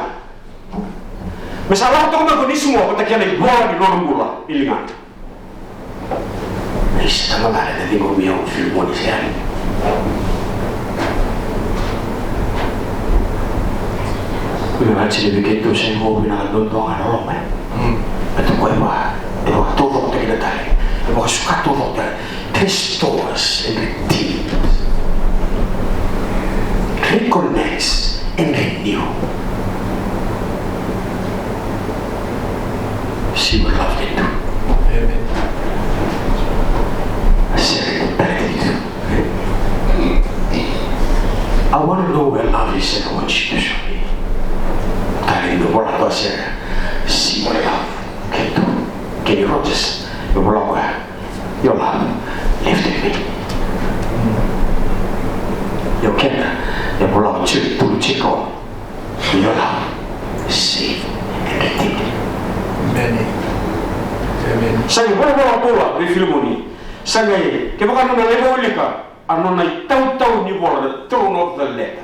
Me sa lako toka mai ko Onesimo vata kei na ivola ni nona bula i ligana. Isa, tamata na ciqomi au Filimoni se yani. Ko na vati ni vei keitou sa ivau vinaka duadua ga na loma, e? Mm. E tukuna vua, e vakataucokotaki na tale, e vakasuka taucoko tale. Restores and redeems. Reconnects and renew. See what love can do. Amen. I said it better than you. I want to know where love is and I want you to show me. Tale ni vola ko Sera. See what love can do. Kenny Rogers, e vola ko ya. Your love lifted me. Io keda, e vola o Jiu, Tolu Jiko. Your love saved and redeemed me. Amen. Amen. Sa qai volavola o Paula vei Filimoni. Sa qai, kevaka nona leqa wilika, a nona itautau ni vola, the tone of the letter.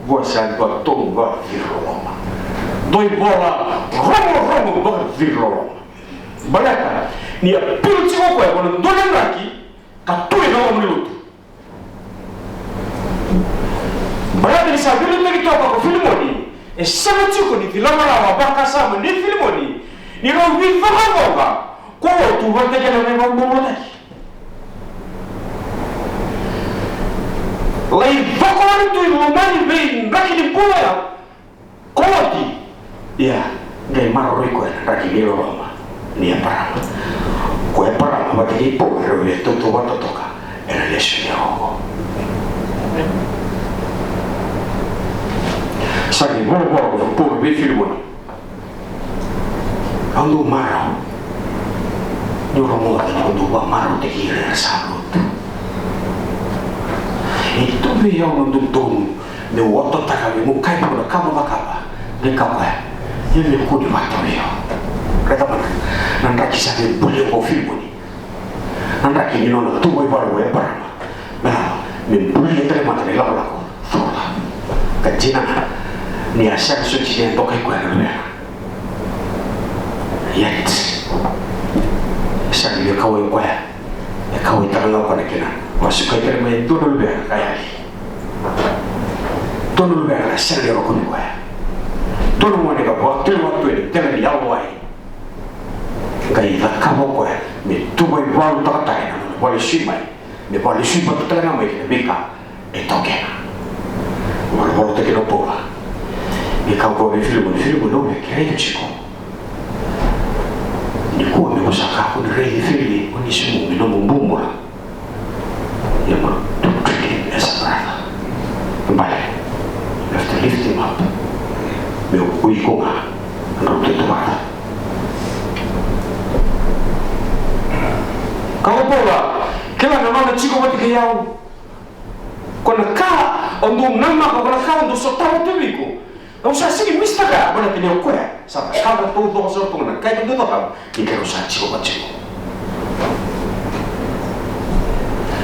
Vosa e dua tonu vakaciriloloma. Dua ivola rogorogo vakaciriloloma. Baleta ni appeal tiko o koya vua na dua na draki ka tu ena loma ni lotu. Baleta ni sa veiliutaki toka ko Filimoni, e sega tiko ni cilacilawa vakasama nei Filimoni ni rau veivakavoka ko lotu vata kei na veivakabobulaki. Lai coko wale tu i lomani veidraki ni bula ya ko Loti. Ia, qai maroroi koya na draki ni loloma nei Eparama. Ko Eparama vata kei Paula rau via tautauvata toka ena lesoni oqo. Sa qai volavola ko Paula vei Filimoni. Au dau marau niu rogoca ni ko dau vakamarautaki ira era sa lotu. E tu vei au na dodonu meu ototaka vei, meu kaya vei iko na ka mo cakava. Qai kaya o koya, ia me kua ni vakatau vei au. Raica mada na draki sa via bulia o Filimoni. Na draki ni nona tu vakaivalu o Eparama. Me lako, Me bulia tale mada na ilakolako curu lavo. Ka dina ga ni a sega soti ni a dokai koya na luvena. Yet sega ni kauwai koya. E kauwai tale ga o koya na kena vakasukai tale mai e dua na luvena ka yali. Dua na luvena ka sega ni rokovi koya. Dua na gone ka vakatulewa tu ena tela ni yalowai. Qai cakava o koya me tu vakaivalutakataki na nona vakalesui mai, me vakalesui vata tale ga mai ki na veika e taukena. Volavolataki na Paula. Ni kaya o koya vei Filimoni, Filimoni, au via kerei iko tiko. Nikua meu sa kakua ni raici Fili, Onisimu, me nomu bobula. Ia mo treat him as a brother. Kena ibalebale, you have to lift him up. Meu o iko ga na nodrau tautauvata. Kaya o Paula, kila na nona tiko vata kei au. Ko na ka au dau namaka, ko na ka au dau sotava tu vei iko. Au sa sega ni misitaka ya, baleta ni o koya sa cakava taucoko sara tu ga na ka e dau cakava ni keirau sa tiko vata tiko.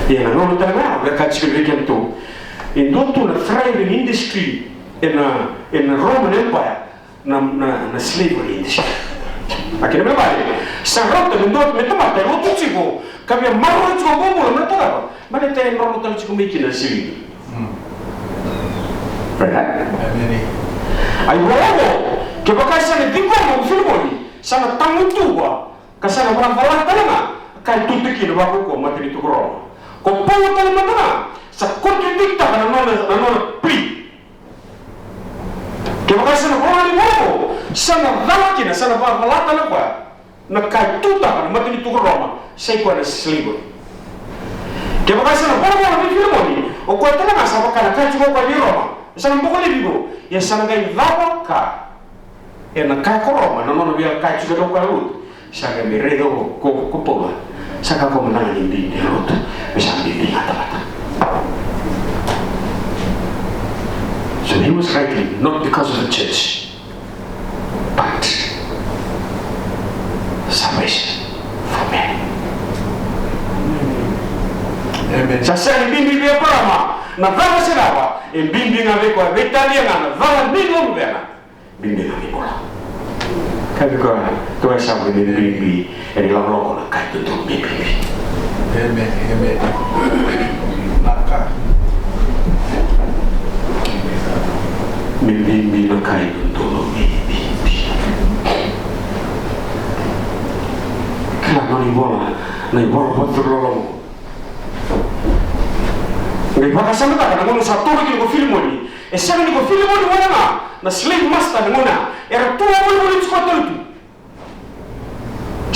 Ia na gauna tale ga ya, au via kaya tiko vei kedatou, e dua tu na thriving industry ena, ena Roman Empire, na, na, na slavery industry. A kena ibalebale, sa rauta me dua, me tamata e lotu tiko, ka via maroroi tiko bobula, me na cakava, baleta e maroroi tale tiko mai kina na siliva. Right? Amen. Ai, volavola, kevaka e sa na ciqoma o Filimoni, sa na tagutuva, ka sa na vakacala tale ga, ka e tutu kina vakaukauwa matanitu ko Roma. Ko Paula tale mada ga sa contradict-taka na nona, na nona plea. Kevaka e sa na volavola ni volavola, sa na cala kina, sa na vakacala tale o koya. Na ka e tutaka na matanitu ko Roma, sa i koya na slavery. Kevaka e sa na volavola vei Filimoni, o koya tale ga sa vaka na ka e tiko o koya vei Roma, e sa na boko laivi iko, ia sa na qai cava ka ena ka ko Roma, na nona via ka e tiko o koya lotu, sa qai mai raica ko, ko, ko Paula, sa ka ko mada ga ni bibi e lotu, me sa bibi ga tamata. So he was writing not because of the church, but salvation for men. Amen. Sa sega ni bibi vei Eparama na cala se cava, e bibi ga vei koya, veitalia ga na cala ni luvena, bibi ga vei Paula. Ka vei koya, tou sa bibi, bibi. Ena ilakolako na ka e dodonu me bibi. Amen, amen. Na ka. Me bibi na ka e dodonu me bibi. Kila na ivola, na ivola vakaturuloloma. Qai vakasamataka na gauna sa toro kina ko Filimoni. E sega ni ko Filimoni wale ga na slave master na gauna. Era tu a volivoli tiko tale tu.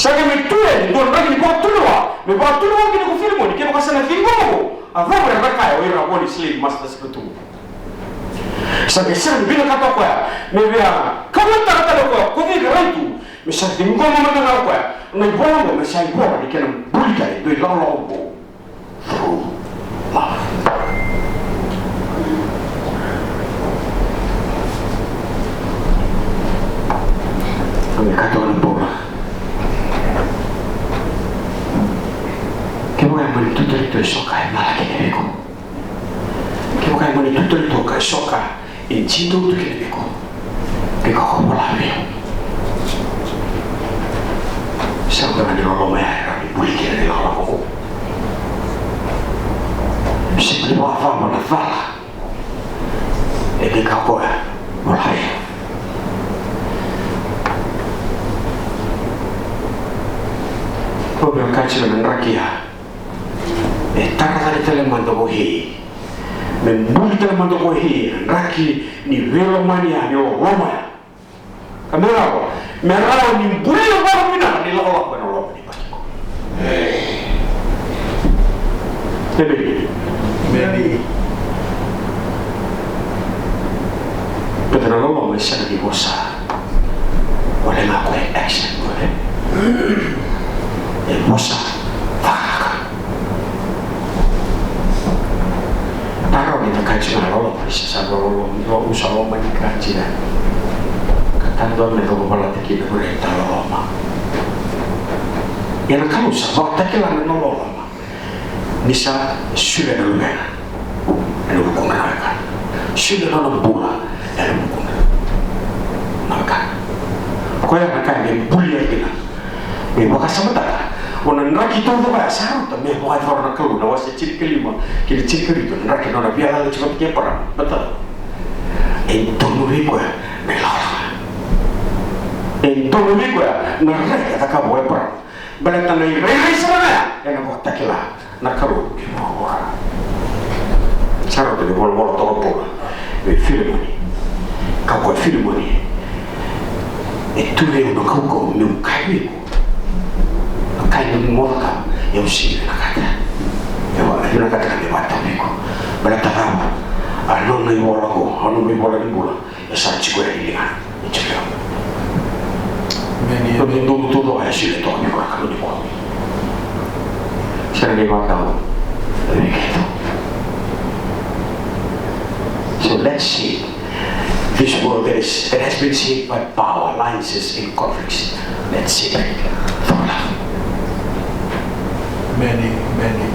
Sa qai mai tu yani e dua na draki ni vakatulewa, me vakatulewa kina ko Filimoni, kevaka sa na ciqoma qo, a cava era na kaya o ira na vo ni slave masters era tu. Sa qai sega ni vinakata o koya me via kauwaitaka tale o koya ko cei ka rai tu, me sa ciqoma mada ga o koya na ivola qo, me sa ivola ni kena buli tale e dua na ilakolako vou. Through love. Au via kaya toka na Paula, kevaka e mani tu tale tu e so ka e cala kina vei iko, kevaka e mani tu tale tu e so ka e jidou tu kina vei iko, ke ka ko vola vei au. Sega beka ni loloma ya e rawa ni buli kina na ilakolako. Sega ni vakacava na cala e ke ka ko ya vola vei au. Ko me kaci na draki ya. E tara cake tale mada ko Hei. Me buli tale mada ko Hei na draki ni veilomani ya, ni loloma ya. Ka me rawa, me rawa ni bulia vakavinaka na ilakolako ena loma ni patiko. Emeni. Emeni. Baleta na loloma e sega ni vosa. Wale ga ko e action ko e. E vosa vakalaka. Taro ni na kaji na loloma, ni sa loloma, ni loloma, sa loloma ni kaji na. Ka tadua me loloma la tiki na kure ta loloma. Ia na Kalou sa vakatakila na loloma. Ni sa sule na luvena. Ena vukudra na wekana. Solia na nona bula ena vukudra na wekana. Koya na ka me bulia kina. Me vakasamataka. O na draki taucoko ya sa rauta me vakayacora na Kalou, na wase tinikalima kei na tinikarua, na draki na nona via lala tiko vata kei Eparama. Baleta e donu vei koya na ilakolako. E donu vei koya na rai e cakava o Eparama. Baleta na irairai sara ga ya ena vakatakila na Kalou ki vuravura. Sa rauta me volavola toka o Paula vei Filemoni. Kaya o Filemoni, e tu vei au na kaukauwa meu kaya vei iko. Na ka e dodonu mo cakava, au sega ni vinakata. Au vinakata ga me vakatau vei iko. Baleta cava? A nona ivola oqo, a nona ivola ni bula. E sa tiko yani e ligana. E tiko yani. Emeni. Dodonu tu ga e solia toka vei koya na Kalou nikua. Sega ni vakatau vei keitou. So let's see this world that is, that has been shaped by power, alliances and conflicts. Let's see it through love. Emeni, emeni.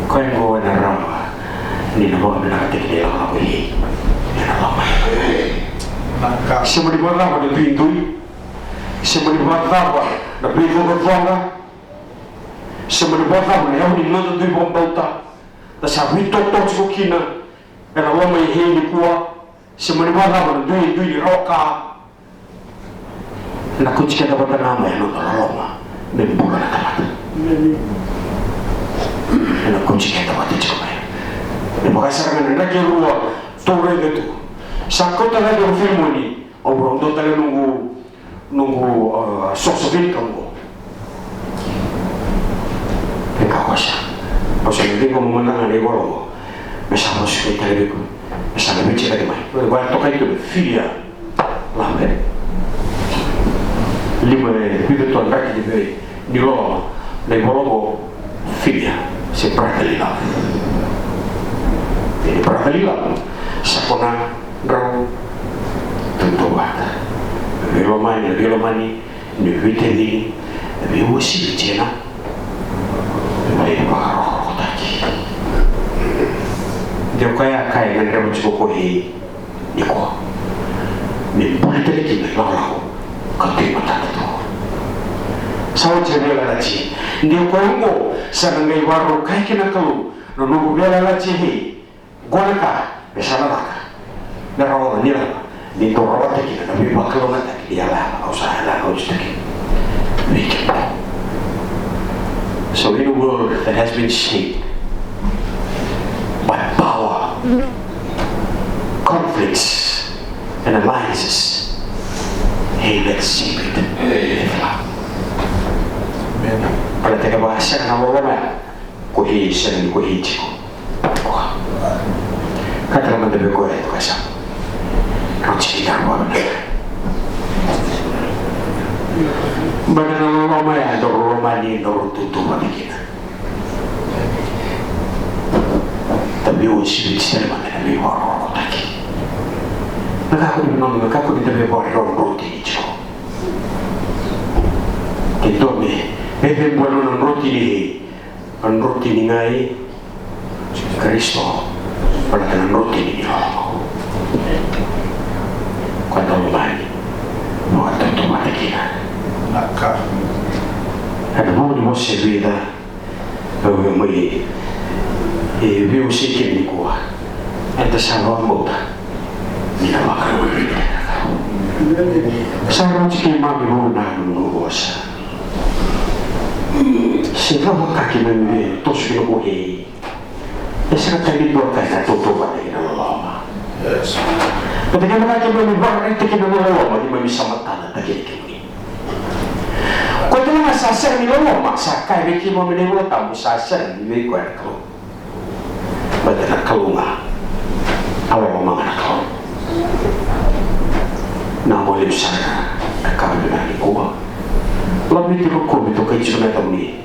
Koya oqo ena rawa ni na vakavinakataki na ilakolako i ena loma. Naka. Se mani vakacava na duidui, se mani vakacava na veicoqacoqa, se mani vakacava na yavu ni noda dui vakabauta, da sa veitoto tiko kina ena loma i hei nikua, se mani vakacava na duidui ni rawa ka, ena kauti keda vata ga mai na noda loloma me bula na tamata. Ena kauti keda vata tiko mai. E vaka sara ga na draki e rua tou raica tu. Sa kauta cake o Filemoni, au rau dua tale noqu, noqu, a, soso vei ka oqo. E ka kosa. Au sa na ciqoma mada ga na ivola oqo. Me sa vosa vei tale vei iko. Me sa na veitiko mai. Vaya toka i tu na filia. Love, e? Lima e vica tu na draki ni vei, ni loloma. Na ivola oqo, philia, se brotherly love. E brotherly love, sa kona drau tautauvata. Veilomani, veilomani, ni veitacini, veiuasivi jina, mai vakarokorokotaki. De o koya ka e gadreva tiko ko hei. Nikua. Me buli tale kina na ilakolako ka tu e matata tu. Sa oti na veiyalayalati. Ni o koya oqo sa na qai vakarau kaya kina na Kalou, na noqu veiyalayalati e hei, qo na ka me sa na caka. Me rawa ni caka. Ni dau rawata kina na veivakalougatataki ni yalayala au sa yalayala oti tu kina. Vei kemudou. So in a world that has been shaped by power, conflicts and alliances, hey, let's shape it with love. Amen. Baleta kevaka sega na loloma ya, ko hei sega ni ko hei tiko. Ka tara mada vei koya e toka sa. Rau tiki tara vakavinaka. Baleta na loloma ya, dau loloma ni, dau tautauvata kina. Da veiuasiviti tale mada na veivakarokorokotaki. Na kakua ni vinaka, na kakua ni da veivakarokorokotaki tiko. Ke dua me, me veivuana na drotini, na drotini ga i Karisito, baleta na drotini ni loloma. Koya dau lomani, vakatautauvata kina. Naka. Ena vuku ni vosa e vica, Au mai e veiwasei kina nikua. Eda sa vakabauta ni na vakarau. Sa rauti keimami vou na nomu vosa. Se cava ka keimami via toso kina ko hei. E sega tale ni dua ka ena tautauvata kina loloma. Baleta kevaka keimami vakaraitaka kina na loloma, keimami sa matanataki kemuni. Koya tale ga sa sega ni loloma, sa kaya vei keimami na iVola Tabu, sa sega ni vei koya na Kalou. Baleta na Kalou ga, a loloma ga na Kalou. Na gole sara na ka vinaka nikua. Laveti rokovi toka i tiko na yacamuni.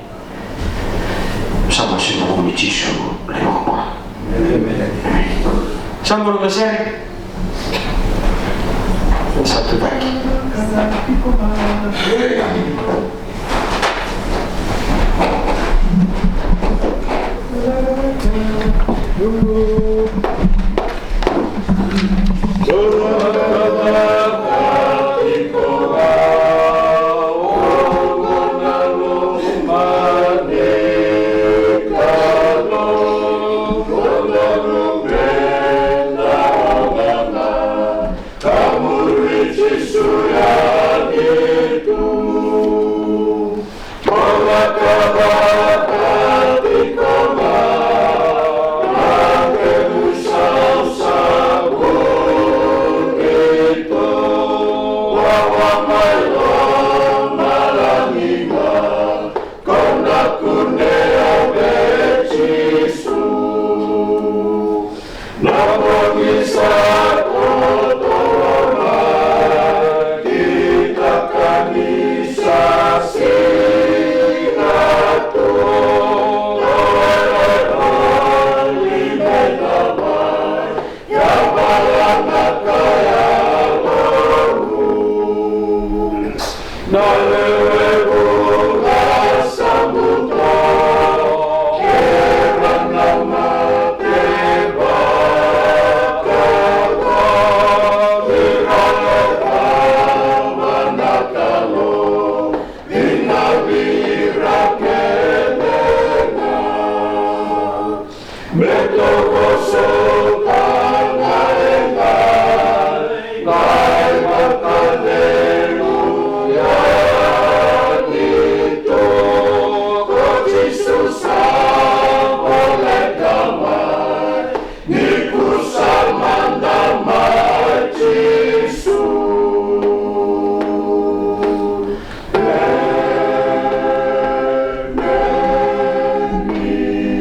Sa masu ena vuku i Jisu na iVakabula. Sa dua na sere. Sa tutaki.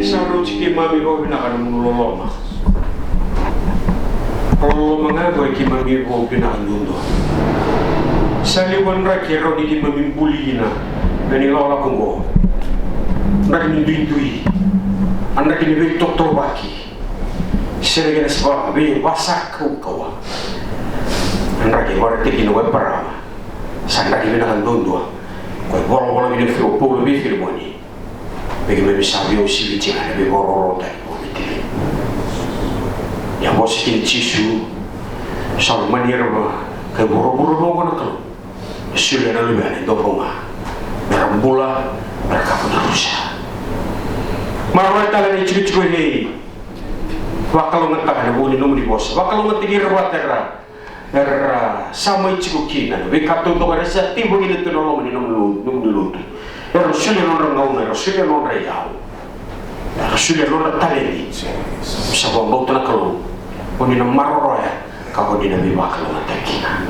Sa rauti keimami vakavinaka na nomu loloma. Loloma ga e vei keimami vakavinaka duadua. Sa levu na draki e rawa ni keimami buli kina, me ni lakolako oqo. Draki ni duidui, a draki ni veitotovaki, se na kena sa veivasakaukauwa. A draki e vakaraitaki kina o Eparama. Sa draki vinaka duadua. Ko e volavola kina o Paula vei Filimoni. Me keimami sa veiuasivi tiko ena veivakarorotaki ni Tui. Ia vosa kina Jisu, sa lomani ira vaka e vuravura vakaoqo na Kalou. E solia na Luvena e dua bau ga, me ra bula, me ra kakua ni rusa. Maroroya tale na itikotiko nei, vakalougatataka na vu ni nomuni vosa, vakalougatataki ira vata era era sa mai tiko kina, na veika taucoko era sa teivaki kina tu ena loma ni nomuni lo-, nomuni lotu. Era solia nodra gauna, era solia nodra iyau, era solia nodra taledi. Sa vakabauta na Kalou, o ni na maroroya, ka o ni na veivakalougatataki kina.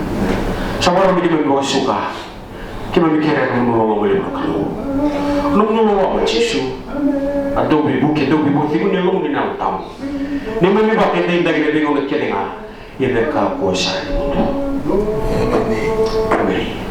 Sa vakarau me keimami vakasuka, keimami kerea na nomuni loloma levu na Kalou. Nomuni loloma Jisu, a dau veivuke, a dau veivakacegui ni lomani na Yalo Tabu. Neimami vakaedaidai ena veigauna kece ga. Ia me kakua sara ni mudu. Emeni.